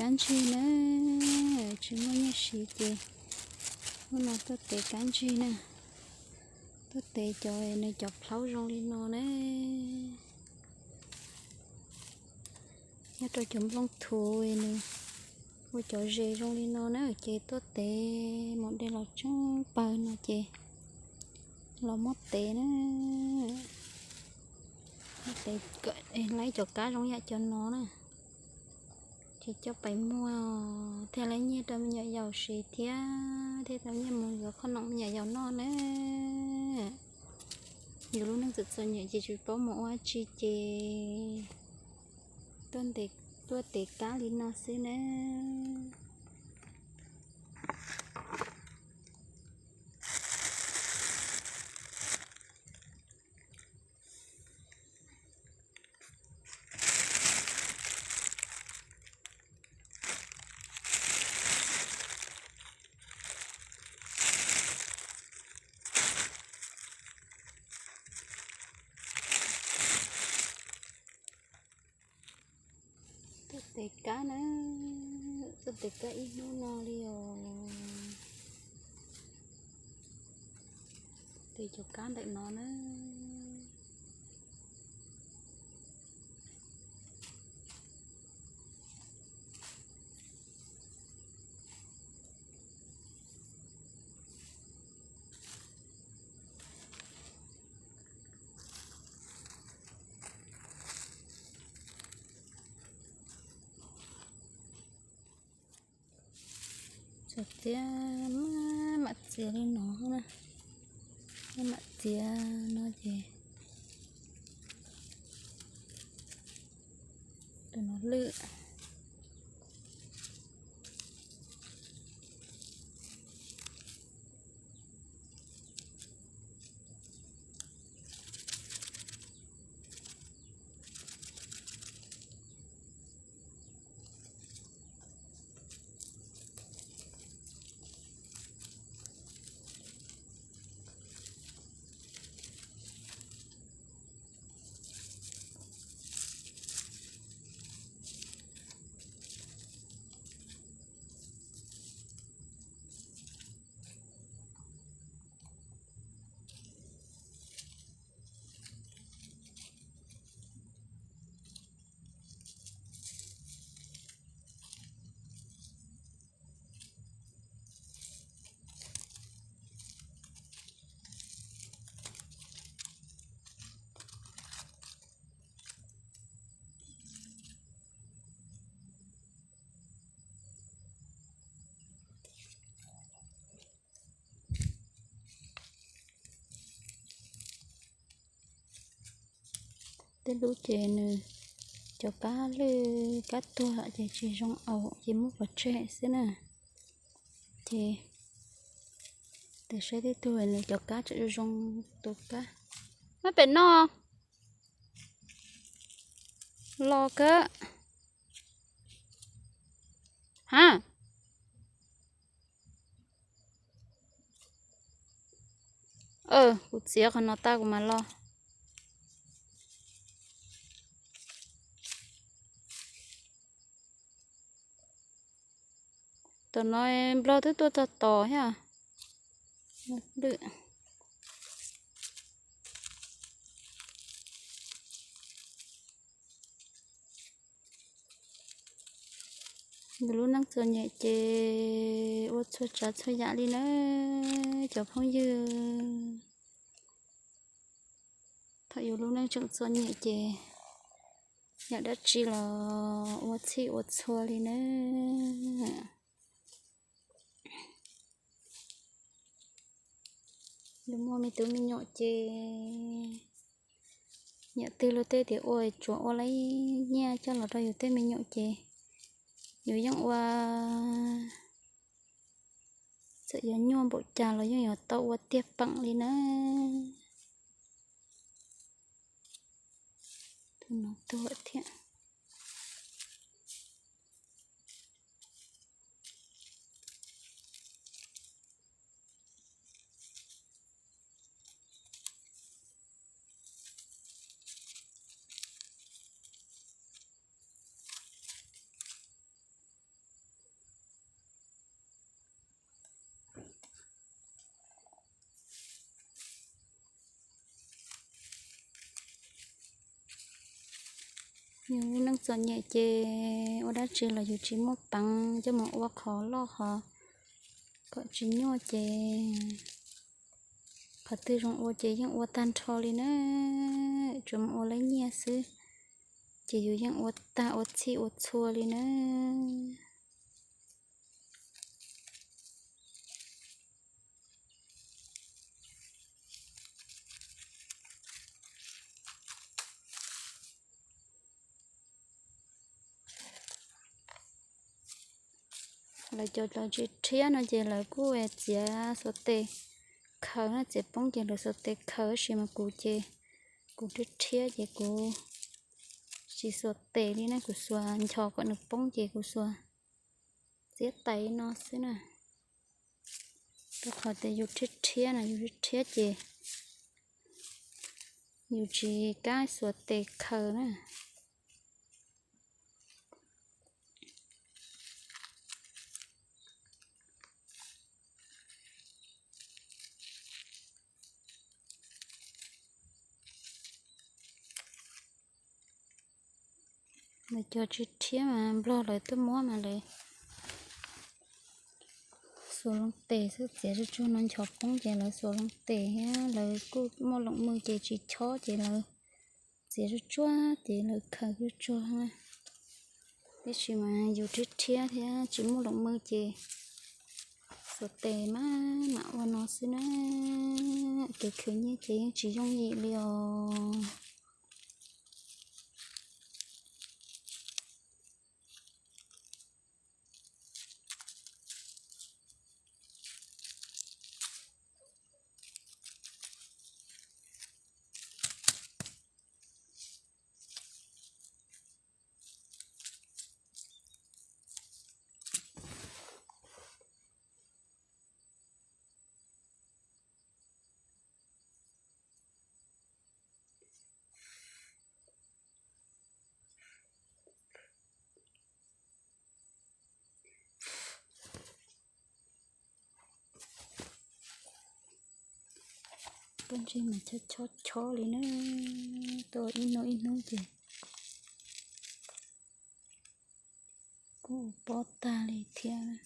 Kab ntsig na, tsis muaj nyiaj siv ces hnub no tuaj tev kab ntsig na. Tuaj tev cov nws cov plaub zoo li no na, nyob rau cov nplooj thuv nws ua cov zes zoo li no na, ces tuaj tev mus de los tseeb pawg no ces los muab tev na. Muab tev, laib cov kab zoo yam cov no na, ces coj pais muag thiaj laib nyiaj rau me nyuam yaus siv thiab, thiaj tau nyiaj mus yuav qhov noom me nyuam yaus noj na. Yus lub neej txom txom nyem ces tsis paub mus ua dab tsi ces tuaj ntes, tuaj tev kab li no xwb na. Tuaj tev kab na, tuaj tev kab ib hnub no li os. Tev cov kab ntawm no na. Txawm tias mam txiav li no na, mam txiav no ces tus no lwj. Tej lub ces nws cov kab lwj kab tuag ces tsis zoo aus ces muab pov tseg xwb na. Ces tes saib tej tug nws cov kab tseem zoo tus kab. Mab pem no los kawg. Ha, kuv txiav qhov no tag kuv mam los. Tam no nplog twb tuaj txog tod thiab. Yus lub neej txom nyem ces ua txhua tsav txhua yam li nawb cov phooj ywg. Thaum yus lub neej tseem txom nyem ces yam dab tsi los ua txhij ua txhua li nawb. Yus muaj me tub me nyuam ces yam twg luag tej tias ua tsuas ua lawm nyiaj coj los rau yus tej me nyuam ces yus yeej ua, txawm yuav nyuaj npaum cas los yeej yuav tau ua tiag peem li nawb. Tus no tuag thiab. Yus lub neej txom nyem ces ua dab tsi los yus tsis muaj peev coj mus ua qhov loj qhov kom tsis nyuaj ces qhov twg zoo ua ces yeej ua tag nrho li na, tsuas mus ua lawv nyiaj xwb ces yus yeej ua tag ua txhij ua txhua li na. Lawv cov tsis rhiab no ces lawv kuj txiav xuas tes khaws na, txiav poob ces lawv xuas tes khaws, tab sis mas kuv ces kuv rhiab rhiab ces kuv tsis xuas tes li na, kuv xuas nchos kom nws poob ces kuv xuas txiav tais no xwb na. Rau qhov tias yus rhiab rhiab na, yus rhiab rhiab ces yus tsis kam xuas tes khaws na. Lawv cov tsis rhiab mas nplog lawv tuaj muab mas lawv xuas loo tes xwb, txiav tsuag tsuag no nchos poob ces lawv xuas loo tes thiab lawv kuj muaj loos mws ces tsis chob ces lawv txiav tsuag tsuag ces lawv khaws tsuag tsuag na. Tab sis mas yus rhiab rhiab thiab tsis muaj loos mws ces xuas tes mas mam ua no xwb na. Kev khwv nyiaj ces yeej tsis yooj yim li os. Pob ntseg mas chob chob chob li na, tuaj ib hnub ib hnub ces kuj pob tag li thiab.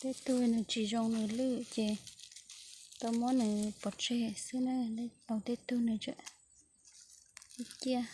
Tej tug nws tsis zoo nws lwj ces tau muab nws pov tseg xwb na, tej tug nws tseem ciaj.